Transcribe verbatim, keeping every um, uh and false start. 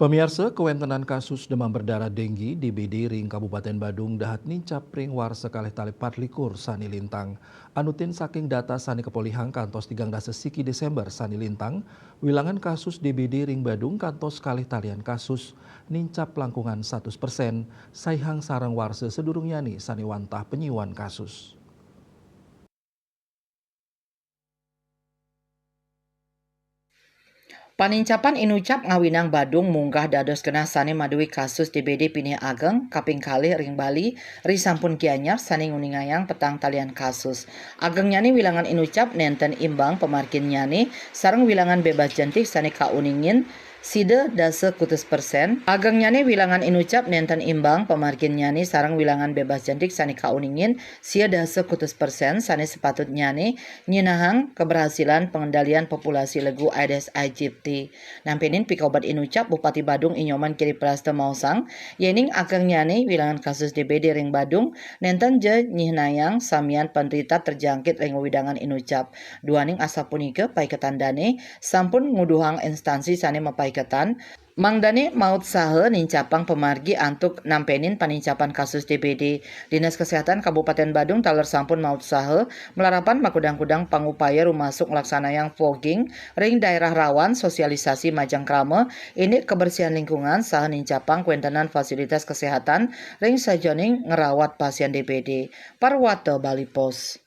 Pamiarsa, kawéntenan kasus demam berdarah denggi, D B D, ring Kabupaten Badung dahat nincap ring warsa kalih tali patlikur sané lintang. Anutin saking data sané kapolihang kantos tigang dasa siki Désémber sané lintang, wilangan kasus D B D ring Badung kantos kalih talian kasus, nincap langkungan satus persen, saihang sareng warsa sadurungnyané sané wantah panyiuan kasus. Panincapan inucap ngawinang Badung munggah dados genah sané madué kasus D B D pinih ageng, kaping kalih ring Bali, risampun Gianyar sané nguningayang petang talian kasus. Agengnyané wilangan inucap nénten imbang pamarginnyané sareng wilangan bébas jentik sané kauningin sida dasa kutus persen. Agengnyané wilangan inucap nénten imbang pamarginnyané sareng wilangan bébas jentik sané kauningin sia dasa kutus persen sané sapatutnyané nyinahang keberhasilan pengendalian populasi legu Aedes aegypti. Nampénin pikobat inucap, Bupati Badung I Nyoman Giri Prasta maosang, yéning agengnyané wilangan kasus D B D ring Badung nénten ja nyihnayang samian penderita terjangkit ring wewidangan inucap. Duaning asapunika, paiketan dané sampun nguduhang instansi sané mapaiketan, mangdané mautsaha nincapang pamargi antuk nampénin panincapan kasus D B D. Dinas Kesehatan Kabupaten Badung taler sampun mautsaha malarapan makudang-kudang pangupaya rumasuk nglaksanayang fogging ring daerah rawan, sosialisasi majeng krama, indik kebersihan lingkungan saha nincapang kawéntenan fasilitas kesehatan ring sajeroning ngrawat pasien D B D. Parwata Bali Post.